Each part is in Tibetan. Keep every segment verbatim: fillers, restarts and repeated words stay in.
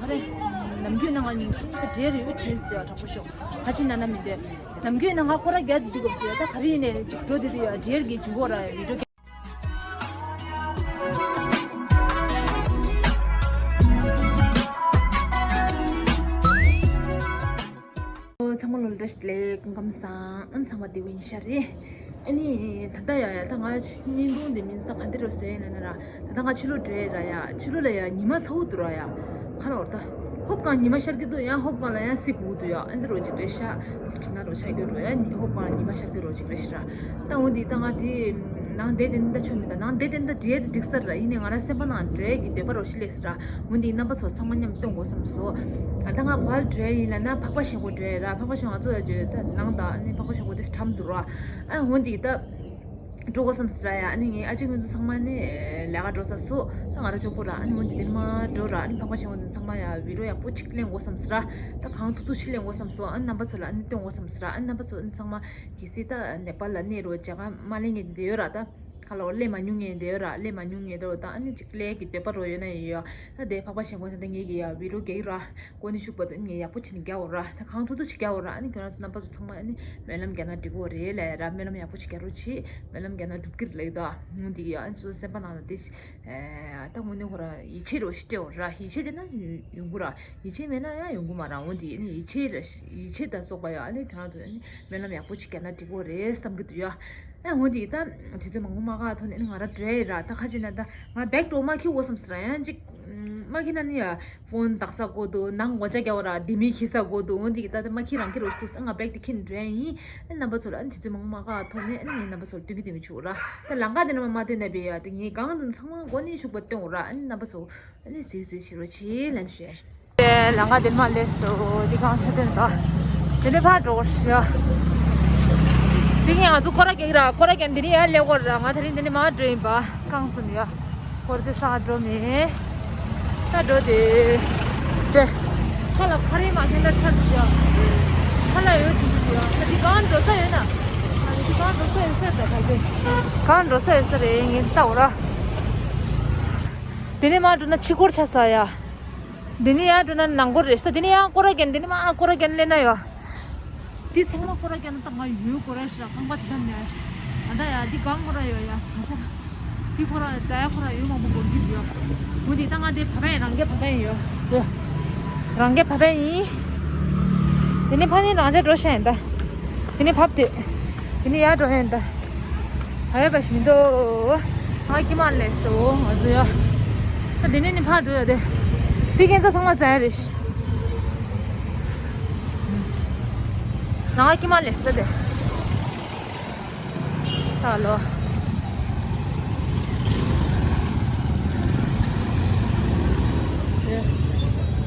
ག་རེ། ནམ་རྒྱུན་ནང་ང་ཉིན་གུང་དེ་འདྲའི་རེ་བ་བྲིས་ཟེར་བ་དྲག་པོ་ཤོག་ག་ཅི་ན་ན་མི་འདྲ། ནམ་རྒྱུན་ནང་ང་སྐོར་ར་རྒྱག་འདི་དགོས་ཟེར་ད་ག་རེ་ཡིན་ནས་ཅིག་འགྲོ་འདི་འདི་ཡ་འདྲེར་གི་འཇུག་གོ་ར་བི་ཌིའོ། ཚང་མ་ལོ་བཀྲ་ཤིས་བདེ་ལེགས། སྐུ་ཁམས་བཟང་། ཨ་ཚང་མ་བདེ་པོ་ཡིན་ཤག་རེད། ཨ་ནི་ད་ལྟ་ཡ་ཡ་ད་ང་བརྙན་ཐུང་འདི་མིན་ས་ག་འདི་རུ་བཟོས་ཡིན་ན་ན་ར། ད་ལྟ་ང་ཕྱི་ལོགས་འགྲོ་ཡ་ར་ཡ། ཕྱི་ལོགས་ལ་ཡ་ཉི་མ་ཚ་བོ་འདུག་ར་ཡ། ཁ་ལ་འོར་ད། ཧོབ་གང་ཉི་མ་ཤར་གི་འདུག་ཡང་ཧོབ་གང་ལ་ཡང་སི་གུ་འདུག་ཡ། ཨ་འདི་རུ་ཅིག་རེད་ཤག་འདི་སི་ཁྲིམ་ན་རུ་ཆ་རྒྱུ་རུ་ཡ། ཧོབ་གང་ཉི་མ་ཤར་གི་རུ་ཅིག་རེད་ཤག་ར། ད་འོ་འདི་ད་ང་འདི་ནང་བསྡད་དེ་ནི་ད་ཆོ་མི་ད་ནང་བསྡད་དེ་ནི་ད་འགྲིག་ཡ་དེ་འགྲིག་ས་ར། ཡིན་ནའི་ང་ར་སེམས་པ་ནང་འགྲོ་ཡ་གི་འདོད་པ་རོ་ཞིག་སླེབས་ས་ར། འོ་འདི་རྣམ་པ་ཚོ་ཚང་མ་མཉམ་སྟོན་དགོས་བསམ་སོ། ཨ་ད་ང་ག་བར་འགྲོ་ཡ་ཡིན་ལ་ན་འཕགས་པ་ཤིང་སྒོ་འགྲོ་ཡ་ར། འཕགས་པ་ཤིང་ང་ཚོ་ཡ་བརྗོད་ད་ནང་ད་ཨ་ནི་འཕགས་པ་ཤིང་སྒོ་དེ་ཁྲམ་འདུག་ར། ཨ་འོ་འདི་ད། འགྲོ་དགོས་བསམ་ས་ར་ཡ། ཨ་ནི་ངའི་ཨ་ཅེ་ཁོང་ཚོ་ཚང་མ་ནི་ལས་ཀ་འགྲོ་ཚར་སོ། ད་ང་ར་ཅོག་པོ་ར། ཨ་ནི་འོ་འདི་དེ་ནི་མ་འགྲོ་ར། ཨ་ནི་འཕགས་པ་ཤིང་སྒོ་དེ་ཚང་མ་ཡ་བི་ཌིའོ་ཡག་པོ་ཅིག་ལེན་དགོས་བསམ་ས་ར། ད་གང་ཐུབ་ཐུབ་ཅིག་ལེན་དགོས་བསམ་སོ། ཨ་ནི་རྣམ་པ་ཚོ་ལ་ཨ་ནི་སྟོན་དགོས་བསམ་ས་ར། ཨ་ནི་རྣམ་པ་ཚོ་ཨ་ནི་ཚང་མ། གལ་སྲིད་ད་ནེ་པཱལ་ལ་གནས་རོགས་མཇལ་ཁ་མ་ལེན་མཁན་དེ་ཡོད་ར་ད། ཁ་ལོ་ལས་མ་མྱོང་མཁན་དེ་ཡོད་ར། ལས་མ་མྱོང་མཁན་དེ་ཡོད་ད། ཨ་ནི་ཅིག་ལས་ཀྱི་འདོད་པ་རོ་ཡོད་ན་ཡོད་ཡ། ད་དེ་འཕགས་པ་ཤིང་སྒོ་ད་ད་ངེད་ཀྱི་ཡ་བི་ཌིའོ་རྒྱག་གི་ར། གོ་ནི་ཤུགས་པ་ད་ངས་ཡག་པོ་བྱེད་ནི་རྒྱག་འོ་ར། ད་གང་ཐུབ་ཐུབ་ཅིག་རྒྱག་འོ་ར། ཨ་ནི་ཁྱོད་རང་ཚོ་རྣམ་པ་ཚོ་ཚང་མ་ཨ་ནི་སྨོན་ལམ་རྒྱག་ན་འགྲིག་གི་རེད་ལ་ཡ་ར། སྨོན་ལམ་ཡག་པོ་ཅིག་རྒྱག་རོགས་བྱེད། སྨོན་ལམ་རྒྱག་ན་འགྲུབ་ཀྱི་རེད་ལ་ཡོད་ད། ངུ་འདི་ཡ་ཨ་ནི་ཚོ་སེམས་པ་ནང་ལ་དེ། ཨེ། ད་དངོས་གནས་ཁོ་རང་ཡིད་ཆེས་རོ་ཞིག་སྤྲད་འོ་ར། ཡིད་ཆེས་དེ་ན་ཡོང་གི་ར། ཡིད་ཆེས་མེད་ན་ཡང་ཡོང་གི་མ་ར། འོ་འདི་ནི་ཡིད་ཆེས་ར། ཡིད་ཆེས་དང་སོགས་པ་ཡ། ཨ་ནི་ཁྱེད་རང་ཚོ་ནི་སྨོན་ལམ་ཡག་པོ་ཅིག་བརྒྱབ་ན་འགྲིག་གི་རེད་བསམ་གྱི་འདུག་ཡ། ཨ་འོ་འདི་ད་དུས་ཚོད་མང་པོ་མ་བཀག་ཐོག་ནས་ནི་ང་ར་འགྲོ་ཡ་ཡིན་ར། ད་ཁ་ཅིག་ན་ད་ང་བེག་ཏོ་མ་འཁྱེར་འོ་བསམ་སི་ར། ཡང་ཅིག་མ་འཁྱེར་ན་ནི་ཡ་ཕོན་འདག་ས་དགོས་འདུག་ནང་ངོ་ཅག་རྒྱག་བ་ར། དེ་མི་འཁྱེར་ས་དགོས་འདུག་འོ་འདི་ད་ད་མ་འཁྱེར་རང་འཁྱེར་འོ་ཐུག་ས། ང་བེག་དེ་འཁྱེར་འགྲོ་ཡ་ཡིན། ཨ་རྣམ་པ་ཚོ་ལ་ཨ་ནི་དུས་ཚོད་མང་པོ་མ་བཀག་ཐོག་ནས་ཨ་ནི་ངས་རྣམ་པ་ཚོ་ལ་སྟོན་གྱི་སྟོན་གྱི་བྱུང་ར། ད་ལམ་ཁ་དེ་ནས་མ་མ་སྟོན་ན་བས་ཡ། དེ་ངའི་སྒང་དུ་ཚང་མ་མགོ་ནས་ཤུགས་པ་སྟོན་ར། ཨ་ནི་རྣམ་པ་ཚོ་ཨ་ནི་གཟིགས་གཟིགས་བྱེད་རོགས་བྱེད་ལན་ཞུ། དེ་ལམ་ཁ་དེ་མ་སླེབས་སོ། དེ་གང་ཆ་དོན་དག་དེ་ནས་ཕར་འགྲོ་དགོས་ཤག་དེ་ངས་ང་ཚོ་ཁོ་ར་རྒྱག་གི་ར། ཁོ་ར་རྒྱག་འདི་ནས་ཡར་སླེབས་དགོས་ར། ང་དེ་རིང་འདི་ནས་མར་འགྲོ་ཡིན་པ། རྐང་བཙུགས་ཡ། ཧོར་དེ་ས་འགྲོ་མེད། ད་འགྲོ་དེ། དེ། ཁ་ལ་ཁ་རེ་མ་ཁྱེར་ན་ཚར་འདུག་ཡ། ཁ་ལ་ཡོད་ཅིག་འདུག་ཡ། ད་འདི་གང་འགྲོ་ས་ཡོད་ན། ད་འདི་གང་འགྲོ་ས་ཡོད་ས་ད་ག་ཚོད། གང་འགྲོ་ས་ཡོད་ས་རེད་ངས་ལྟ་འོ་ར། དེ་ནས་མ་འགྲོ་ན་ཕྱི་སྐོར་ཆགས་ས་ཡ། དེ་ནས་ཡང་འགྲོ་ན་ནང་སྐོར་རེད་ས། དེ་ནས་ཡང་སྐོར་ར་རྒྱག་དེ་ནས་མ་སྐོར་ར་རྒྱག་སླེབས་ན་ཡ། འདི་ཚང་མ་སྐོར་ར་རྒྱག་ན་ད་ང་ཡོད་སྐོར་ར་ཞིག་ར། རྐང་པ་དེ་ད་ཉར་ཞིག་ད་ལྟ་ཡ་འདི་གང་སྐོར་ར་ཡོད་ཡ། ད་ཆ། འདི་སྐོར་ར་རྫ་ཡ་སྐོར་ར་ཡོད་མང་པོ་སྐོར་གྱི་ཡོད། འོ་འདི་ད་ང་འདི་བ་བན་རང་གི་བ་བན་ཡོད། དེ། རང་གི་བ་བན་ཡིན། དེ་ནས་ཕ་ནི་རང་ཅག་འགྲོ་ཤ་ཡིན་ད། དེ་ནས་བབས་དེ། དེ་ནས་ཡར་འགྲོ་ཡིན་ད། ཨ་ཡ་པ་ཞིག་མི་འདུག་ང་ཀྱི་མ་ལས་སོ་ང་ཚོ་ཡ། ད་དེ་ནས་ནི་ཕར་འགྲོ་ཡ་དེ། དེ་ཁྱེད་ཚོ་ཚང་མ་རྫ་ཡ་རེད་ཤག་ང་ཀྱི་མ་ལས་སོ་དེ། ད་ལོ།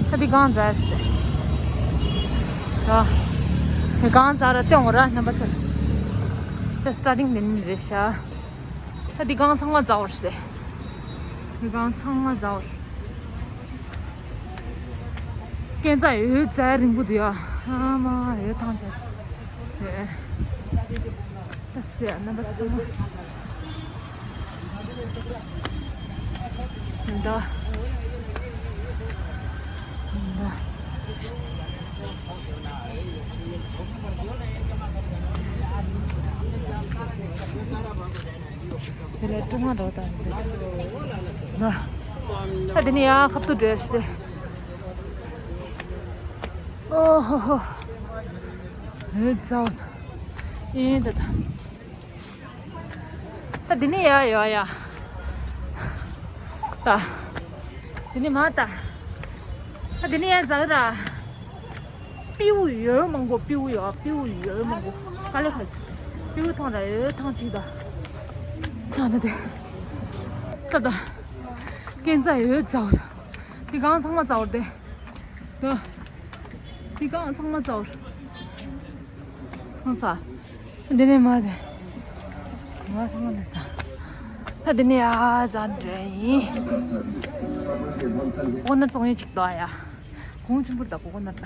ད་འདི་གང་ཟ་རེད་ཟེར། ད། འདི་གང་ཟ་རེད་སྟོན་འོ་ར་རྣམ་པ་ཚོ། ད་སི་ཊར་ཊིང་དེ་ནི་རེད་ཤག་ད་འདི་གང་ཚང་མ་ཟ་འོ་རེད་ཟེར། འདི་གང་ཚང་མ་ཟ་འོ་རེད། སྐས་འཛེག་ཡོད་རྫ་རིང་པོ་འདུག་ཡ། ཨ་མ་ཡོད་ཐང་ཆད། ད་སེ་རྣམ་པ་ཚོ་ཚང་མ། འདི། འདི། དེ་ལས་ཀྲུང་ཧྭ་རོ་དང་འདི། ད་དེ་ནས་ཡང་ཁབ་ཏུ་འགྲོ་ཡ་ཞིག་སྟེ། ཨོ་ཧོ་ཧོ། ཨེ་ཙའོ་ཙའོ། ཨེ་ད་ད། ད་དེ་ནས་ཡ་ཡ་ཡ། ད། དེ་ནས་མ་ད། ད་དེ་ནས་ཡ་ཛ་ར། སྤྲེའུ་ཡོད་མང་པོ། སྤྲེའུ་ཡོད། སྤྲེའུ་ཡོད་མང་པོ། དཀའ་ལས་ཁག་སྤྲེའུ་ཐང་ར་ཡོད་ཐང་ཅིག་ད། ད་ད་དེ། ད་ད། སྐས་འཛེག་ཡོད་ཙའོ་ཙའོ། དེ་གང་ཚང་མ་ཙའོ་དེ། ད། དེ་གང་ཚང་མ་ཙའོ། ཚང་ཚ། འདི་ནས་མ་དེ། ང་ཚང་མ་འདི་ས། ད་འདི་ནས་ཡ་ཛ་འདྲ་ཡིན། ཀོ་ནར་བཙོང་ཡས་ཅིག་འདུག་ཡ། གོང་ཆེན་པོར་ད་ཀོ་ནར་ད།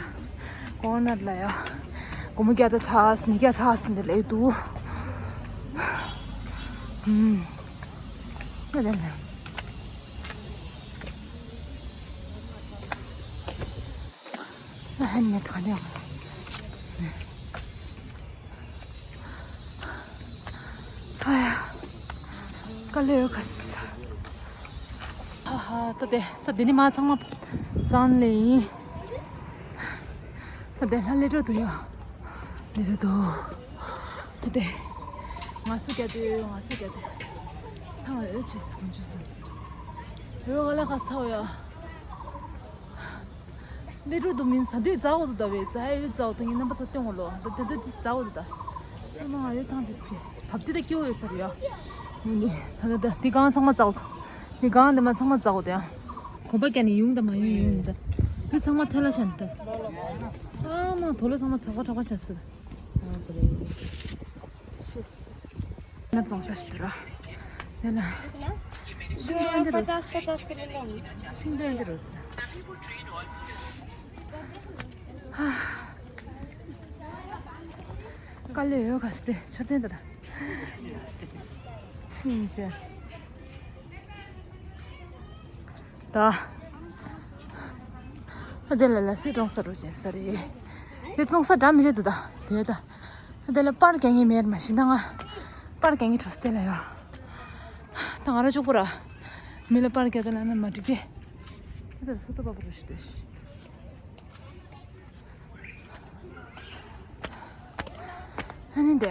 ཀོ་ནར་ལ་ཡ། སྒོར་མོ་བརྒྱ་དང་ཚ་ཉིས་བརྒྱ་ཚ་འདི་ལས་འདུག་ཧུམ། ད་དེ་ནས། ལ་ཧན་མེད་ག་ལེ་ཡོང་སོང་། ཨ་ཡ། ག་ལེ་ཡོད་ག་ས། ཧ་ཧ། ད་དེ་ས་དེ་ནི་མ་ཚང་མ་ཙང་ལེ་ཡིན། ད་དེ་ལྷ་ལེ་འགྲོ་དུ་ཡོད། ལེ་འགྲོ་དུ། ད་དེ། ང་སུ་རྒྱ་དུ་ང་སུ་རྒྱ་དུ། ཐང་ཨོ་ཆི་སུ་ཀུན་ཆུ་སུ། ཨོ་ག་ལེ་ག་ས་ཡོད། ལེ་འགྲོ་དུ་མིན་ས་དུས་ཛའོ་དུ་ད་བས་ཛའི་ཡོད་ཛའོ་དུ་ངས་རྣམ་པ་ཚོ་སྟོན་གོ་ལོ། ད་དེ་དུས་དུས་ཛའོ་དུ་ད། ཨ་མ་ང་ཡོད་ཐང་ཆུ་སུ་ཀེ། བབ་ཏི་ད་སྐྱོ་ཡོད་ས་རེད་ཡ། ནི་ནི་ད་ད་ད་འདི་གང་ཚང་མ་ཙའོ་དུ། འདི་གང་འདི་མ་ཚང་མ་ཙའོ་དུ་ཡ། གོམ་པ་རྒྱག་ནས་ཡོང་དང་མ་ཡོང་ཡོང་དང་། འདི་ཚང་མ་ཐལ་ལ་ཤན་ཏེ། ཨ་མ་དོ་ལོ་ཚང་མ་ཚག་པ་ཁྲག་པ་ཤ་སི། ཨ་པ་རེ། ཤེས། ང་ཙོང་ས་ཤི་ཏུ་ར། དེ་ལ། ཤིང་འདི་རུ། ཤིང་འདི་རུ། ཧ། དཀའ་ལས་ཡོད་ག་སྟེ་མཆོད་རྟེན་དེ་ད། ཤིང་ཤ། ད། ད་དེ་ལ་ལ་སི་ཙོང་ས་རུ་ཅན་ས་རེད། དེ་ཙོང་ས་འདྲ་མི་རེད་འདུག་ད། དེ་ད། ད་དེ་ལ་པར་རྒྱག་མཁན་མེད་མ་གཞི་ད་ང་། པར་རྒྱག་མཁན་འགྲོ་སྟེ་ལ་ཡོད། ད་ང་ར་ཅུག་པོ་ར། མི་ལ་པར་རྒྱག་དེ་ལ་ན་མ་འགྲིག་སྟེ། ད་ད་སུ་ཏོ་པ་པ་རུ་ཤི་ཏེ་ཤི། ཨ་ནི་དེ།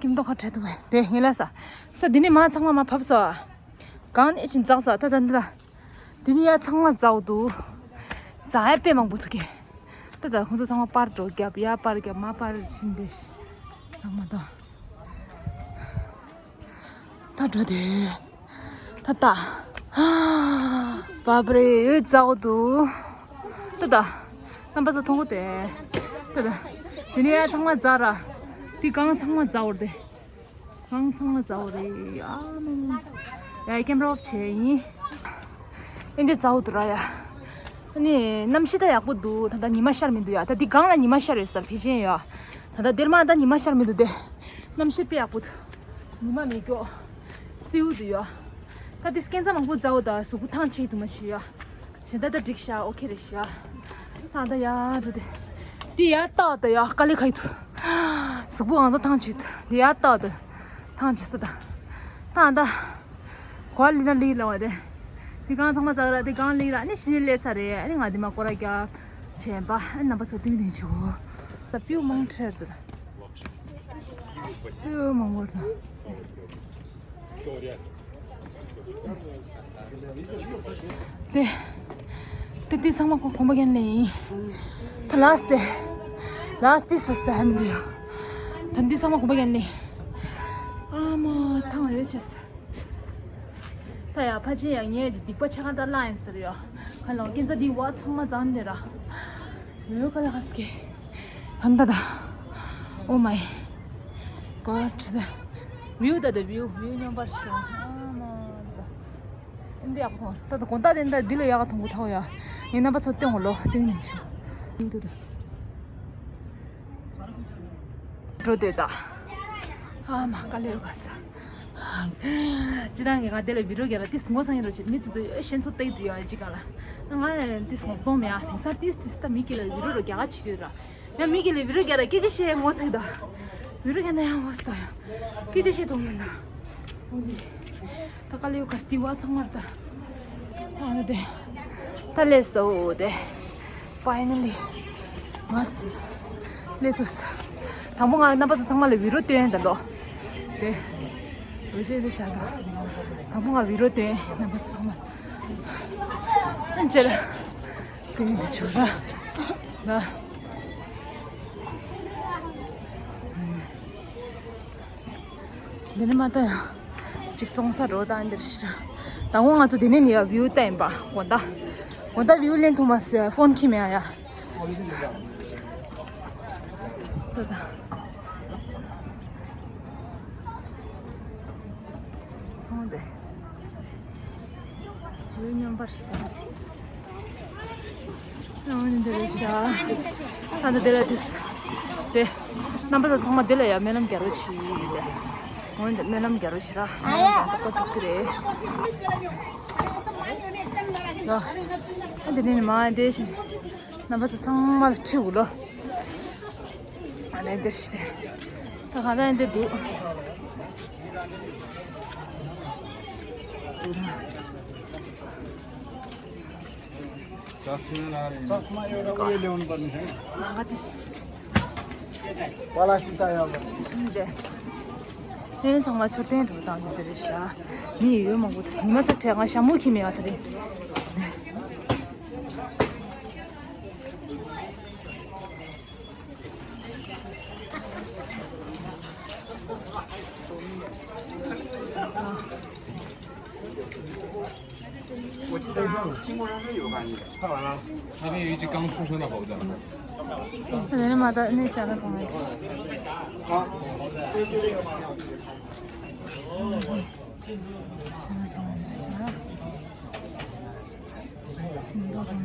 ཀིམ་ཏོག་ཁ་བྲལ་འདུག་པས་དེ་ཡིན་ལ་ས། ས་འདི་ནི་མ་ཚང་མ་མ་ཕབ་སོ། གང་ནས་ཕྱིན་འཛག་སོ་ད་ད་འདི་ལ། འདི་ནི་ཡ་ཚང་མ་འཛག་འདུག་འཛག་ཡ་དཔེ་མང་པོ་ཐུག་གི། ད་ད་ཁོང་ཚོ་ཚང་མ་པར་འགྲོ་རྒྱབ་ཡ་པར་རྒྱབ་མ་པར་ཕྱིན་དེ་ཚང་མ་ད། ད་འགྲོ་དེ། ད་ད། བབ་རེ་ཡོད་ཙའོ་དུ། ད་ད། རྣམ་པ་ཚོ་མཐོང་གོ་དེ། ད་ད། དེ་ནས་ཡ་ཚང་མ་ཛ་ར། དེ་གང་ཚང་མ་ཛའོ་རེད། གང་ཚང་མ་ཛའོ་རེད། ཨ་མ་མ། ཡ་ཀེམ་ར་ཨོཕ་བྱས་ཡིན། ཨིན་དེ་ཛའོ་དུ་ར་ཡ། ཨ་ནི་གནམ་གཤིས་ད་ཡག་པོ་འདུག་ད་ད་ཉི་མ་ཤར་མི་འདུག་ཡ། ད་འདི་གང་ལ་ཉི་མ་ཤར་ཡོད་ས་ཕལ་ཆེར་ཡ། ད་ད་འདིར་མ་ད་ཉི་མ་ཤར་མི་འདུག་སྟེ། གནམ་གཤིས་དཔེ་ཡག་པོ་འདུག་ཉི་མ་མི་སྐྱོ། སེའུ་དུ་ཡོད། ད་དེ་སྐྱེན་རྩ་མང་པོ་ཛའོ་ད་གཟུགས་པོ་ཐང་ཆད་དུ་མ་ཤི་ཡོད། གཞན་ད་ད་འགྲིག་ཤག་ཨོ་ཁེ་རེད་ཤག་ད་ད་ཡ་དུ་དེ། དེ་ཡ་ཏག་ད་ཡ་དཀའ་ལས་ཁ་ཡི་དུ། གཟུགས་པོ་ཨང་ད་ཐང་ཆད་དུ་དེ་ཡ་ཏག་ད། ཐང་ཆད་ས་ད། ད་ད། གོ་ལི་ན་ལི་ལ་བ་དེ། དེ་གང་ཚང་མ་ཛའོ་ར་དེ་གང་ལི་ར་ནི་ཤི་ནི་ལས་ཚ་རེད་ཨ་ནི་ང་དེ་མ་སྐོར་ར་རྒྱབ། བྱས་པ་ཨ་ནི་རྣམ་པ་ཚོ་ཏིང་ཏིང་ཆུ། ད་སྤེའུ་མང་ཁྲེར་དུ། ཨོ་མང་པོ་དང་། དེ། དེ་དེ་ཚང་མ་ཁོ་གོམ་པ་རྒྱན་ལེན་ཡིན། ད་ལཱ་སི་ཊི། ལཱ་སི་ཊི་ས་ས་ཧན་དུ་ཡོད། ད་འདི་ཚང་མ་གོམ་པ་རྒྱན་ལེན། ཨ་མ་ཐང་ཡོད་ཆེ་ས། ད་ཡ་ཕ་ཆེ་ཡ་ངས་ཀྱི་སྡིག་པ་ཆ་ག་ད་ལ་ཡིན་ཟེར་ཡོ། ཁ་ལོ་སྐྱིན་ཚ་འདི་བ་ཚང་མ་ཙང་འདི་ར། ཡོད་ག་ལ་ཧ་སྐེ། ཧན་ད་ད། Oh my God ད། བིའུ་ད་ད་བིའུ་བིའུ་སྙོམས་པར་ཞིག་ཨ་མ་ད། འདི་ཡག་ཐོང་ད་ད་གོང་ད་དེ་འདི་ལ་ཡག་ཐོང་གོ་ཐའོ་ཡ། ངས་རྣམ་པ་ཚོ་སྟོན་གོ་ལོ་སྟོན་ནས་ཤོག་བིའུ་ད་ད། འགྲོ་འདོད་ད། ཨ་མ་དཀའ་ལས་ཡོད་ག་ས། སྤྱི་བཏང་གི་ང་དེ་ལ་བི་རོ་རྒྱ་ལ་ཏིས་ངོ་ཚ་ཡིན་རོ་ཆེ་མི་ཚོ་ཚོ་ཨེ་ཞེན་ཚོ་ཏེག་དུ་ཡོད་ཅི་ག་ལ། ང་ཡང་ཏིས་ངོ་གཏོང་མེད་ཨ་དེང་སང་ཏིས་ཏིས་ད་མི་གི་ལ་བི་རོ་རོ་རྒྱ་ག་ཆི་གི་ར། ཡང་མི་གི་ལ་བི་རོ་རྒྱ་ལ་སྐད་ཆ་བཤད་ངོ་ཚ་གི་ད། བི་རོ་རྒྱ་ན་ཡང་ངོ་ཚ་ད་ཡང་། སྐད་ཆ་བཤད་གཏོང་མེད་ད། ད་དཀའ་ལས་ཡོད་ག་སྟི་བ་ཚང་མར་ད། ད་ནི་དེ། ད་ལས་སོ་དེ། Finally ང་ལས་ཐུབ་ས། དང་པོ་ང་རྣམ་པ་ཚོ་ཚང་མ་ལ་བི་རོ་སྟོན་ད་ལོ། དེ། འོ་ཤེས་དེ་ཤ་ད། དང་པོ་ང་བི་རོ་སྟོན་རྣམ་པ་ཚོ་ཚང་མ། ཨ་ཅེ་ལ། སྟོན་དེ་ཆོ་ར། ད། འདི་ནི་མ་ལྟ་ཡང་། གཅིག་བཙོང་ས་འགྲོ་དང་འདིར་ཤི་ར། དང་པོ་ང་ཚོ་འདི་ནས་ནི་ཡ་བིའུ་ལྟ་ཡིན་པ་དགོན་ད། དགོན་ད་བིའུ་ལེན་ཐུབ་མ་སོང་ཡ་ཕོན་ཁྱི་མེད་ཡ། ད་ད། ཐོང་དེ། བིའུ་སྙོམས་པར་ཞིག་དང་། ཨ་ནི་འདི་རེད་ཤག་ད་འདི་འདི་ལ་དེ། དེ། རྣམ་པ་ཚོ་ཚང་མ་འདི་ལ་ཡ་སྨོན་ལམ་རྒྱག་རོགས་བྱེད་ལེ། འོན་ཏེ་སྨོན་ལམ་རྒྱག་རོགས་བྱེད་ར། ཨ་ཡ། ད་ཀོ་ཐུག་གི་རེད། ཡ། ཨ་འདི་ནི་མ་འདི་བཞིན། རྣམ་པ་ཚོ་ཚང་མ་ལ་ཁྲིད་འུ་ལོ། ཨ་ནི་འདིར་ཞིག་ད་གང་ལྟར་འདི་འདུག चश्मा ला रहे हैं। चश्मा एउटा उयो ल्याउनु पर्ने छ कि? लगाइदिस्। प्लास्टिक चाहियो अब। दे। ཡང་ཚང་མ་མཆོད་རྟེན་འགྲོ་སྟངས་འདི་རེད་ཤག་མི་ཡོད་མང་པོ་འདུག་ཉི་མ་ཚ་དྲེག་ང་ཞྭ་མོ་ཁྱེར་མེད་ཨ་ད་རེད།那边有一只刚出生的猴子。那人家妈的，那家伙怎么？现在怎么？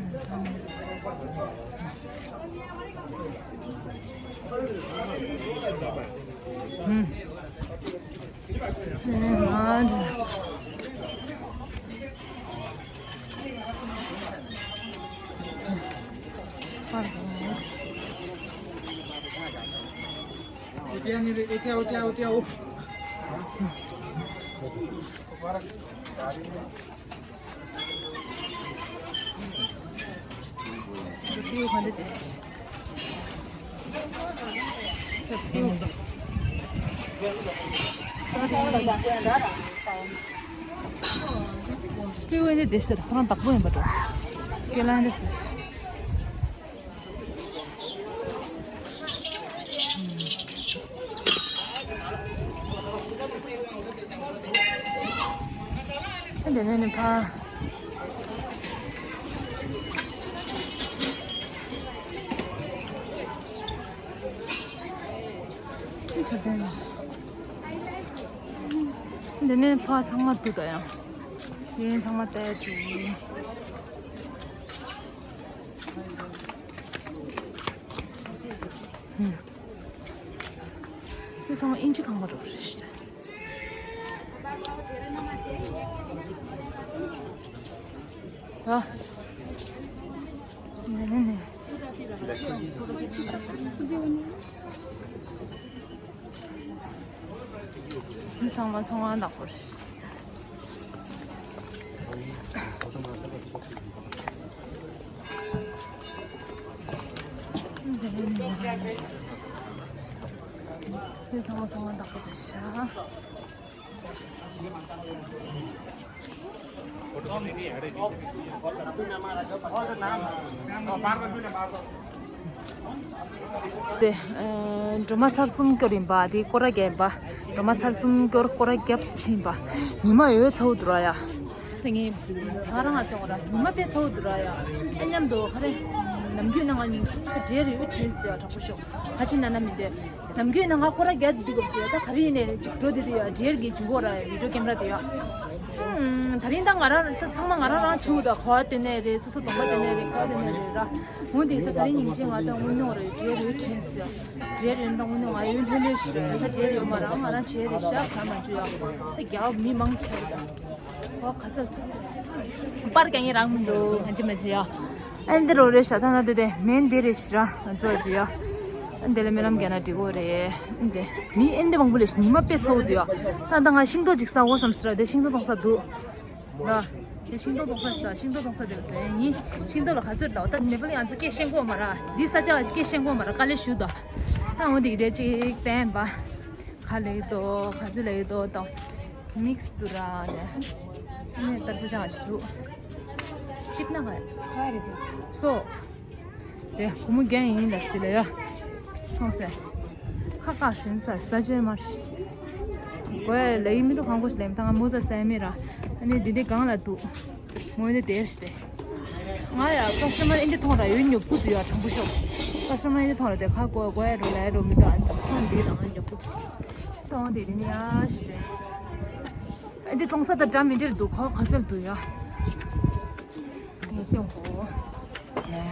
ཁྱོད་འདི་བསྡད་ཟེར་ཁོ་རང་བདག་པོ་ཡིན་པ་འགྲོ། ཁྱོད་ལ་འདི་ཟེར། འདི་ནས་ནི་ཕ། འདི་ནས་ཕ་ཚང་མ་འདུག་ད་ཡང་། ཡིན་ཚང་མ་བལྟས་བྱུང་། འདི་ཚང་མ་ཨིན་ཇི་ཁང་པ་འགྲོ་རེད། ཨ། ནས་ནས་ནས། འདི་ཚང་མ་ཚོང་ཁང་ནག་པོ་རེད། འདི་ཚང་མ་ཚོང་ཁང་ནག་པོ་རེད་ཤག་དེ། ཨ། སྒྲོལ་མ་ཚར་གསུམ་སྐྱོར་ཡིན་པ། དེ་སྐོར་ར་བརྒྱབ་པ། སྒྲོལ་མ་ཚར་གསུམ་སྐྱོར་སྐོར་ར་བརྒྱབ་ཕྱིན་པ། ཉི་མ་ཡོད་ཚ་བོ་འདུག་ར་ཡ། དེ་ངས་ང་རང་ང་སྟོན་ར་ཉི་མ་དཔེ་ཚ་བོ་འདུག་ར་ཡ། ཨ་མཉམ་དུ་ཁ་རེ། ནམ་རྒྱུན་ནང་ང་ཉིན་གྲོགས་འདྲེ་རེ་ཡོད་དྲན་ཟེར་བ་དྲག་པོ་ཤོག་ཁ་ཆེ་ན་ན་མི་འདྲེ། ནམ་རྒྱུན་ནང་ང་སྐོར་ར་བརྒྱབ་འདུག་གམ་ཟེར་ད་ག་རེ་ཡིན་ནའི་ཅིག་འགྲོ་དེ་དེ་ཡ་འདྲེ་གི་འཇུག་གོ་ར་ཡ་བི་ཌིའོ་ཀེམ་ར་དེ་ཡ། ཨུམ། ད་རིང་ད་ང་རང་ད་ཚང་མ་ང་རང་རང་བྱུག་ད་གོ་བ་དེ་ནས་རེད། སོ་སོ་གདོང་པ་དེ་ནས་རེད། གོ་བ་དེ་ནས་རེད་ར། འོ་དེ་ད་ད་རིང་ཉིན་ཆེན་ང་ད་དངུལ་ཉོ་རེད། འདྲེ་རེད་དྲན་ཟེར། འདྲེ་རེད་ད་དངུལ་ཉོ་ང་ཡོད་ལྷོད་ལྷོད་ཞིག་རེད། ད་འདྲེ་རེད་མ་རང་ང་རང་བྱས་རེད་ཤག་ག་མ་བྱུང་ཡ། ད་རྒྱ་མི་མང་ཆེ་རེད་ད། ཨོ་ཁ་ཚལ་ཚུ། པར་ཀྱང་ཡིན་རང་མི་འདུག་གང་ཅི་མ་ཅི་ཡ། ཨན་འདི་རོ་རེད་ཤག་ད་ན་དེ་དེ་མེན་འདི་རེད་ཤག་ར་ང་ཚོ་ཅི་ཡ། ཨན་དེ་ལ་མི་ལམ་རྒྱ་ན་འགྲིག་གོ་རེད། ཨན་དེ་མི་ཨན་དེ་མང་པོ་ལས་ཉི་མ་དཔེ་ཚ་བོ་འདུག་ཡ། ད་ད་ང་ཤིང་ཏོག་ཅིག་ཟ་འོ་བསམ་སི་ར་དེ་ཤིང་ཏོག་གཏོང་ས་འདུག་ལ། དེ་ཤིང་ཏོག་གཏོང་ས་ཞིག་ད་ཤིང་ཏོག་གཏོང་ས་དེ་འགྲོ་ཡིན། ཤིང་ཏོག་ལ་ག་ཚོད་ད་འོ་ད་ནེ་པ་ལ་ང་ཚོ་སྐད་ཤེས་གོ་མ་ར། འདི་ས་ཆ་ལ་སྐད་ཤེས་གོ་མ་ར། དཀའ་ལས་ཞུ་ད། ད་འོ་དེ་དེ་ཅིག་བསྟན་པ། ཁ་ལེགས་དོ། ག་ཚོད་ལེགས་དོ་དང་། མིག་སི་དུ་ར་ནས། ནས་ལྟར་པོ་ཅང་ཞིག་འདུག་ཁྱིད་ན་ག་ཡ། ཁ་རེད་པས། སོ། དེ་སྒོར་མོ་བརྒྱ་ཡིན་ལ་སྟེ་ལ་ཡ། མཐོང་སེ། ཁ་ཁ་ཞིམ་ས་ས་ཅོའི་མར་ཤི། གོ་ཡ་ལ་ཡི་མི་འགྲོ་གང་གོ་ཞིག་ལེམ་ཐང་མོ་ཟ་སེ་མི་ར། ཨ་ནི་འདི་འདི་གང་ལ་འདུག་མོ་འདི་དེར་ཤི་སྟེ། ང་ཡ་ཀ་སི་ཊ་མར་ཨིན་འདི་མཐོང་ར་ཡོད་ཉོབ་ཀུ་འདུག་ཡ་དྲང་པོ་ཤོག་ཀ་སི་ཊ་མར་ཨིན་འདི་མཐོང་ར་དེ་ཁ་གོ་གོ་ཡ་རོ་ལ་ཡ་རོ་མི་འདུག་ཨ་ནི་ད་སང་འདི་དང་ཨ་ཉོབ་ཀུ་འདུག་མཐོང་དེ་འདི་ནི་ཡ་ཤི་སྟེ། ཨ་འདི་བཙོང་ས་ད་འདྲ་མི་འདྲ་འདུག་ཁོ་ག་ཚོད་འདུག་ཡ། ངས་སྟོན་གོ།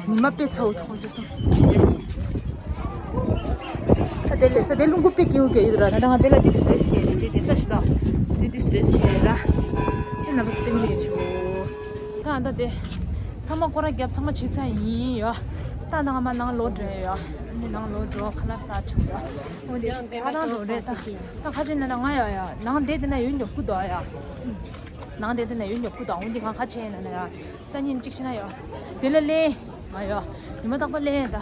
ཉི་མ་དཔེ་ཚ་བོ་ཚོགས་རྒྱུ་སོང་། ད་དེ་ལས་ས་དེ་རླུང་བུ་དཔེ་སྐྱིད་པོ་སྐྱིད་ཡོད་ར། ད་ང་དེ་ལ་དེ་སི་རེས་བྱས་རེད། དེ་དེ་ས་ཞིག་ད་དེ་དེ་སི་རེས་བྱས་ར། ཁྱེད་རྣམ་པ་སྟོན་གྱི་ཡོད་ཆོག་ད་ད་དེ་ ཚང་མ་སྐོར་ར་རྒྱབ་ཚང་མ་བྱས་ཚར་ཡིན་ཡོད། ད་ནང་མ་ནང་ལོག་འགྲོ་ཡོད། ཨ་ནི་ནང་ལོག་འགྲོ་ཁ་ལག་ཟ་བྱུང་ཡོད། འོ་དེ་ཡང་ད་ནང་ལོག་རེད་ད། ད་ཁ་ཆེ་ན་ན་ང་ཡོད་ཡོད། ནང་བསྡད་དེ་ན་ཡོད་ཉོབ་ཀུ་དོ་ཡ། ནང་བསྡད་དེ་ན་ཡོད་ཉོབ་ཀུ་དོ། འོ་དེ་ང་ཁ་ཆེ་ན་ན་ཡ། སང་ཉིན་གཅིག་ཤི་ན་ཡོད། དེ་ལ་ལེན། ང་ཡོད། ཉི་མ་རྟག་པར་ལེན་ད།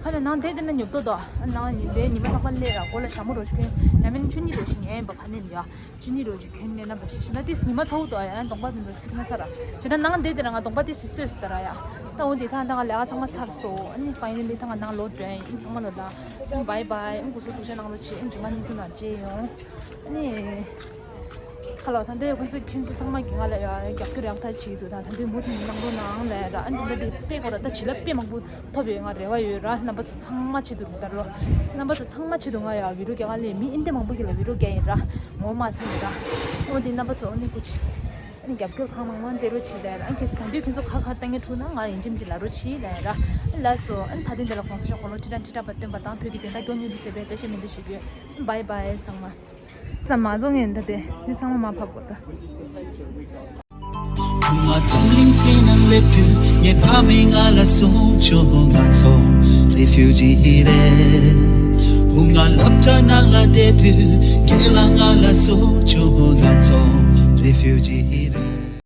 ཁ་ལ་ནང་བསྡད་དེ་ན་ཉོབ་ཏོ་དོ། ཨ་ནང་ཉིན་དེ་ཉི་མ་རྟག་པར་ལེན་ར། གོ་ལ་ཞྭ་མོ་རོ་ཞིག་གོན། ཡང་མིན་ཆུ་གཉིས་རོ་ཞིག་ཉན་པ་ཕ་ནེ་ཡོད། ཅི་ནི་རོ་ཅིག་གྱོན་ནས་ན་འབའ་ཤི་ཤི་ན་ཏིས་ཉི་མ་ཚ་བོ་དོ་ཡང་གདོང་པ་དེ་འདྲ་ཚིག་ན་ཚ་ར། ཇི་ལྟར་ནང་བསྡད་དེ་ར་ང་གདོང་པ་དེ་སི་སོས་སི་ད་ར་ཡ། ད་འོ་དེ་ད་ད་ང་ལས་ཀ་ཚང་མ་ཚར་སོང་། ཨ་ནི་ཕ་ཡིན་ནི་ད་ང་ནང་ལོག་འགྲོ་ཡིན། ཚང་མ་ལོ་ལ་བའི་བའི། ཨ་ནི་སྐུ་གཟུགས་ཐུགས་ཆེ་གནང་རོགས་བྱེད། ཨ་ནི་ཇུ་མ་ནི་ཐུག་ན་རྗེས་ཡོང་། ཨ་ནི་ཁ་ལོ་ད་འདི་ཁོང་ཚོ་ཁྱོད་ཚོ་ཚང་མ་གི་ང་ལ་ཡ་རྒྱབ་སྐྱོར་ཡག་ཐག་བྱེད་འདུག་ད་ད་འདི་མུ་མཐུད་གནང་རོགས་གནང་ལས་ར། ཨ་ནི་ད་འདི་དཔེ་གོ་ར་ད་བྱིས་རླབས་དཔེ་མང་པོ་ཐོབ་ཡོད། ང་རེ་བ་ཡོད་ར། རྣམ་པ་ཚོ་ཚང་མ་ཆེད་དུ་རུ་ད་རོ། རྣམ་པ་ཚོ་ཚང་མ་ཆེད་དུ་ང་ཡ་བི་རུ་རྒྱ་གར་ལས་མི་ཨིན་དེ་མང་པོ་གི་ལ་བི་རུ་རྒྱ་ཡིན་ར། ངོ་མ་ཚང་གི་ར། འོ་དེ་རྣམ་པ་ཚོ་ཨ་ནི་ཀུ་ཆི། ཨ་ནི་རྒྱབ་སྐྱོར་གང་མང་མང་དེ་རུ་བྱེད་ད་ར། ཨ་ནི་ཁྱེད་ཚོ་ད་དུས་ཁྱེད་ཚོ་ཁ་ཁ་ཏང་ངེ་ཐུག་ན་ང་ཡིན་ཅིམ་ཅི་ལ་རུ་ཆི་ལ་ཡ་ར། ལ་སོ་ཨ་ནི་ད་དུས་འདི་ལ་གོང་ས་མཆོག་འཁོར་ལོ་ཁྲི་ཕྲག་ཁྲི་ཕྲག་པ་སྟོན་པ་དང་བོད་ཀྱི་བདེན་མཐའ་སྐྱོང་ཉིད་དུ་ཞུ་རྒྱུ། བའི་བའི་ཚང་མ། ཙམ་མ་བཟོ་ངན་ད་དེ་མི་ཚང་མ་མ་ཕབ་དགོས་ད། བུ་ང་འཛམ་གླིང་སྟེང་ན་སླེབས་དུས་ངའི་ཕ་མས་ང་ལ་གསུངས་བྱུང་། ང་ཚོ་རེ་ཕིའུ་ཇི་རེད། བུ་ང་སློབ་གྲྭ་ནང་ལ་བསྡད་དུས་རྒན་ལགས་ང་ལ་གསུངས་བྱུང་། ང་ཚོ་རེ་ཕིའུ་ཇི།